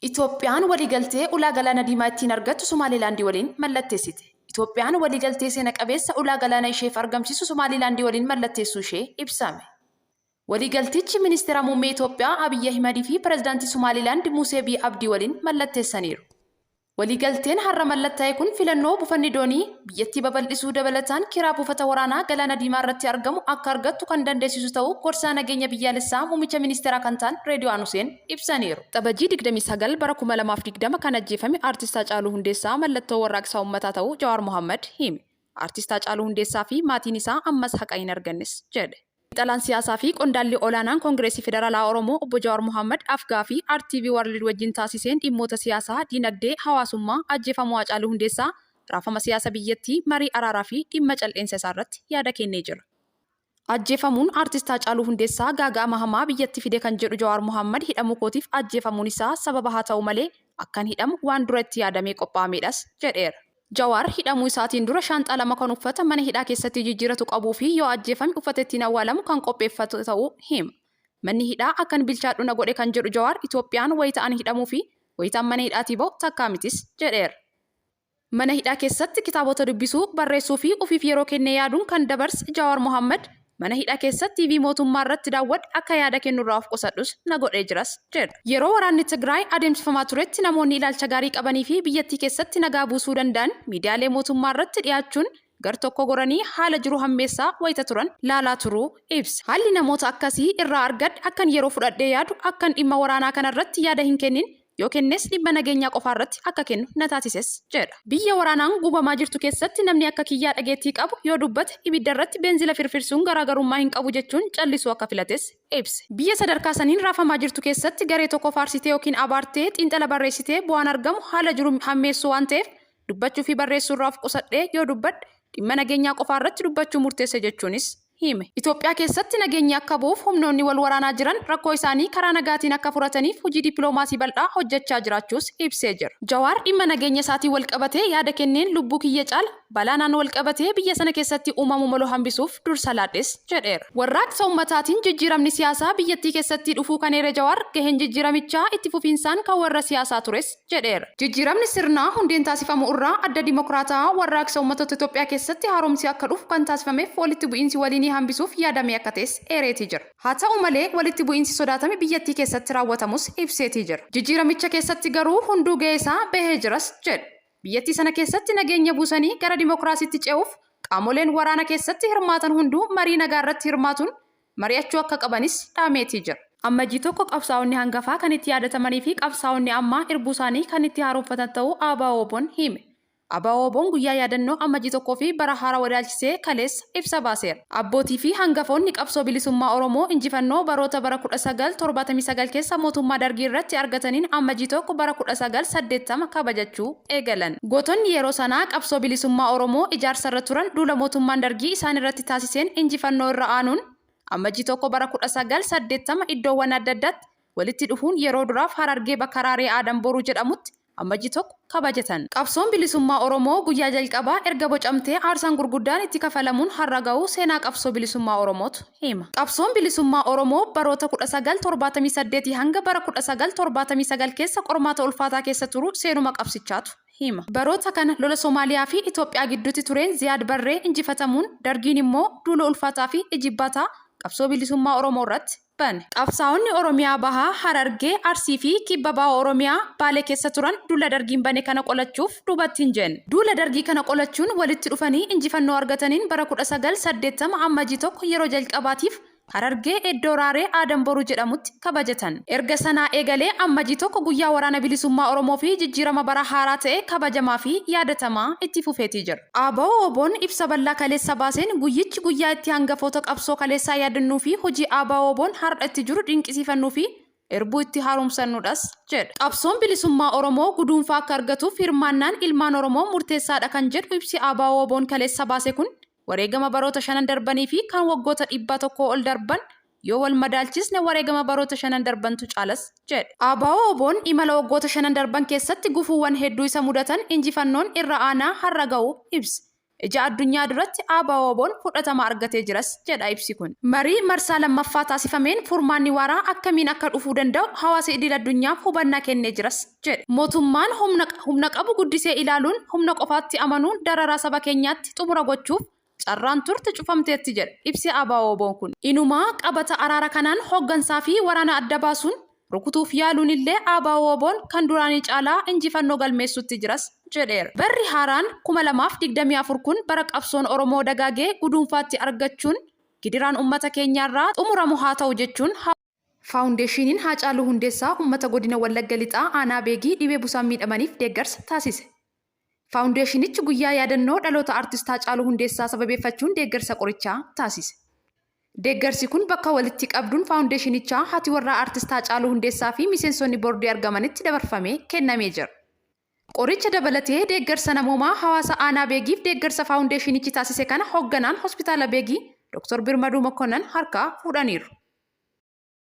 Itoophiyaan waliigaltee ulaa Galaana Diimaa ittiin argattu Somaalilaandi waliin mallatteessite. Itoophiyaan waliigaltee seena qabeessa ulaa galaana isheef argamsiisu Somaalilaandi waliin mallatteessuu ishee ibsame. Waliigaltichi Ministira Muummee Itoophiyaa Abiy Ahimad fi Pirezidaantii Somaalilaand Musee Bii Abdii waliin mallatteessaniiru. Waliigalteen har'a mallattaa'e kun filannoo bufanni doonii biyyattii babal'isuu dabalataan kiraa buufata waraanaa Galaana Diimaa irratti argamu akka argattu kan dandeessisu ta'uu gorsaa nageenya biyyaalessaa muummicha ministeeraa kan ta'an Reediwaan Huseen ibsaniiru. Waxabajjii 29 bara 2020 kan ajjeefame Aartist Hacaaluu Hundeessaa mallattoo warraaqsa uummataa ta'uu Jawaar Mohaammad hime. Aartist Hacaaluu Hundeessaa fi maatiin isaa ammas haqa hin argannes jedhe. Xiinxalaan siyaasaa fi qondaalli olaanaan Kongireesii Federaalaa Oromoo Obbo Jawaar Mohaammad af-gaafii RTV World wajjin taasiseen dhimmoota siyaasaa, dinagdee, hawaasummaa, ajjeefamuu Haacaaluu Hundeessaa, raafama siyaasa biyyattii, marii araaraa fi dhimma cal'eensa isaa irratti yaada kennee jira. Ajjeefamuun Artist Haacaaluu Hundeessaa gaaga'ama hamaa biyyatti fide kan jedhu Jawaar Mohaammad hidhamuu kootiif ajjeefamuun isaa sababa haa ta'u malee akkan hidhamu waan dura itti yaadamee qophaa'ameedhas jedheera. Jawaar hidhamuu isaatiin dura shaanxaa 2 kan uffata mana hidhaa keessatti jijjiiratu qabuu fi yoo ajjeefame uffata ittiin awwaalamu kan qopheeffatu ta'uu hima. Manni hidhaa akkan bilchaadhu na godhe kan jedhu Jawaar Itoophiyaan wayita an hidhamuu fi wayita an mana hidhaatii ba'u takkaa mitis jedheera. Mana hidhaa keessatti kitaabota dubbisuu, barreessuu fi ofiif yeroo kennee yaaduun kan dabarse Jawaar Mohaammad Mana hidhaa keessatti TV mootummaa irratti daawwadhe akka yaada kennurraa of qusadhus na godhee jiras jedha. Yeroo waraanni Tigraay adeemsifamaa turetti namoonni ilaalcha gaarii qabanii fi biyyattii keessatti nagaa buusuu danda'an miidiyaalee mootummaa irratti dhiyaachuun gar tokko goranii haala jiru hammeessaa wayita turan laalaa turuu ibse. Haalli namoota akkasii irraa argadhe akkan yeroo fudhadhee yaadu, akkan dhimma waraanaa kanarratti yaada hin kennin Yoo kennes dhimma nageenyaa qofaarratti akka kennu na taasises jedha. Biyya waraanaan gubamaa jirtu keessatti namni akka kiyyaa dhageettii qabu yoo dubbate ibiddarratti beenzila firfirsuun garaagarummaa hin qabu jechuun callisuu akka filates ibse. Biyya sadarkaa saniin raafamaa jirtu keessatti garee tokko faarsitee yookiin abaartee xiinxala barreessitee bu'aan argamu haala jiru hammeessuu waan ta'eef dubbachuu fi barreessuurraa of qusadhee yoo dubbadhe dhimma nageenyaa qofaarratti dubbachuu murteesse jechuunis hime. Itoophiyaa keessatti nageenyi akka bu'uuf humnoonni wal waraanaa jiran rakkoo isaanii karaa nagaatiin akka furataniif hojii dippiloomaasii bal'aa hojjechaa jiraachuus ibsee jira. Jawaar dhimma nageenya isaatiin walqabatee yaada kenneen lubbuu kiyya caala balaa naan walqabatee biyya sana keessatti uumamu malu hambisuuf dursa laadhes jedheera. Warraaqsa ummataatiin jijjiiramni siyaasaa biyyattii keessatti dhufuu kan eere Jawaar gaheen jijjiiramichaa itti fufiinsaan kan warra siyaasaa tures jedheera. Jijjiiramni sirnaa hundeen taasifamu irraa Adda Dimokiraatawaa Warraaqsa Ummatoota Itoophiyaa keessatti haaromsi akka dhufu kan taasifameef walitti bu'iinsi waliinii hambisuuf yaadamee akka ta'es eereetii jira. Haa ta'u malee walitti bu'iinsi sodaatame biyyattii keessatti raawwatamus ibseetii jira. Jijjiiramicha keessatti garuu hunduu gahee isaa bahee jiras jedhe. Biyyattii sana keessatti nageenya buusanii gara dimokiraasiitti ce'uuf qaamoleen waraana keessatti hirmaatan hunduu marii nagaa irratti hirmaatuun mari'achuu akka qabanis dhaameetii jira. Ammajjii 1 qabsaa'onni hangafaa kan itti yaadatamanii fi qabsaa'onni ammaa irbuusaanii kan itti haaromfatan ta'uu ABO-WBOn hime. ABO-WBOn guyyaa yaadannoo Ammajjii 1 fi bara haarawa ilaalchisee kaleessa ibsa baaseera. Abbootii fi hangafoonni qabsoo bilisummaa Oromoo injifannoo baroota bara 1979 keessa mootummaa Dargii irratti argataniin Ammajjii 1 bara 1980 kabajachuu eegalan. Gootonni yeroo sanaa qabsoo bilisummaa Oromoo ijaarsarra turan duula mootummaan Dargii isaanirratti taasiseen injifannoo irra aanuun Ammajjii 1 bara 1980 iddoowwan adda addaatti walitti dhufuun yeroo duraaf Harargee bakka Raaree Aadam Boruu jedhamutti Ammajjii 1 kabajatan. Qabsoon bilisummaa Oromoo guyyaa jalqabaa erga bocamtee aarsaan gurguddaan itti kafalamuun har'a ga'uu seenaa qabsoo bilisummaa Oromootu hima. Qabsoon bilisummaa Oromoo baroota 1978 hanga bara 1979 keessa qormaata ulfaataa keessa turuu seenuma qabsichaatu hima. Baroota kana lola Somaaliyaa fi Itoophiyaa gidduutti tureen Ziyaad Barree injifatamuun Dargiin immoo duula ulfaataa fi ijibbaataa qabsoo bilisummaa Oromoo irratti bane. Qabsaa'onni Oromiyaa Bahaa, Harargee, Arsii fi Kibba Baha Oromiyaa, Baalee keessa turan duula Dargiin bane kana qolachuuf duubatti hin jenne. Duula Dargii kana qolachuun walitti dhufanii injifannoo argataniin bara 1980 Ammajii 1 yeroo jalqabaatiif Harargee iddoo Raaree Aadam Boruu jedhamutti kabajatan. Erga sanaa eegalee Ammajii 1 guyyaa Waraana Bilisummaa Oromoo fi jijjiirama bara haaraa ta'ee kabajamaa fi yaadatamaa itti fufeetii jira. ABO-WBOn ibsa bal'aa kaleessa baaseen guyyichi guyyaa itti hangafoota qabsoo kaleessaa yaadannuu fi hojii ABO-WBOn har'a itti jiru dinqisiifannuu fi irbuu itti haaromsannudhas jedha. Qabsoon bilisummaa Oromoo guduunfaa akka argatuuf hirmaannaan ilmaan Oromoo murteessaadha kan jedhu ibsi ABO-WBOn kaleessa baase kun wareegama baroota shanan darbanii fi kan waggoota dhibbaa tokkoo ol darban yoo wal madaalchisne wareegama baroota shanan darbantu caalas jedhe. ABO-WBOn imala waggoota shanan darban keessatti gufuuwwan hedduu isa mudatan injifannoon irra aanaa har'a ga'uu ibse. Ija addunyaa duratti ABO-WBOn fudhatama argatee jiras jedha ibsi kun. Marii marsaa lammaffaa taasifameen furmaanni waaraa akkamiin akka dhufuu danda'u hawaasa idil-addunyaaf hubannaa kennee jiras jedhe. Mootummaan humna humna qabu guddisee ilaaluun humna qofaatti amanuun dararaa saba keenyaatti xumura gochuuf carraan turte cufamteetti jedha ibsi ABO-WBOn kun. Inumaa qabata araara kanaan hoggansaa fi waraana adda baasuun rukutuuf yaaluun illee ABO-WBOn kan duraanii caalaa injifannoo galmeessutti jiras jedheera. Barri haaraan 2024 kun bara qabsoon Oromoo dagaagee guduunfaatti argachuun gidiraan ummata keenyaarraa xumuramu haa ta'u jechuun Faawundeeshiiniin Haacaaluu Hundeessaa ummata Godina Wallagga Lixaa Aanaa Beegii dhibee busaan miidhamaniif deeggarsa taasise. Faawundeeshinichi guyyaa yaadannoo dhaloota Artist Haacaaluu Hundeessaa sababeeffachuun deeggarsa qorichaa taasise. Deeggarsi kun bakka walitti qabduun faawundeeshinichaa haati warraa Artist Haacaaluu Hundeessaa fi miseensonni boordii argamanitti dabarfamee kennamee jira. Qoricha dabalatee deeggarsa namoomaa hawaasa aanaa Beegiif deeggarsa faawundeeshinichi taasise kana hogganaan Hospitaala Beegii Dr. Birmaduu Mokonnan harkaa fuudhaniiru.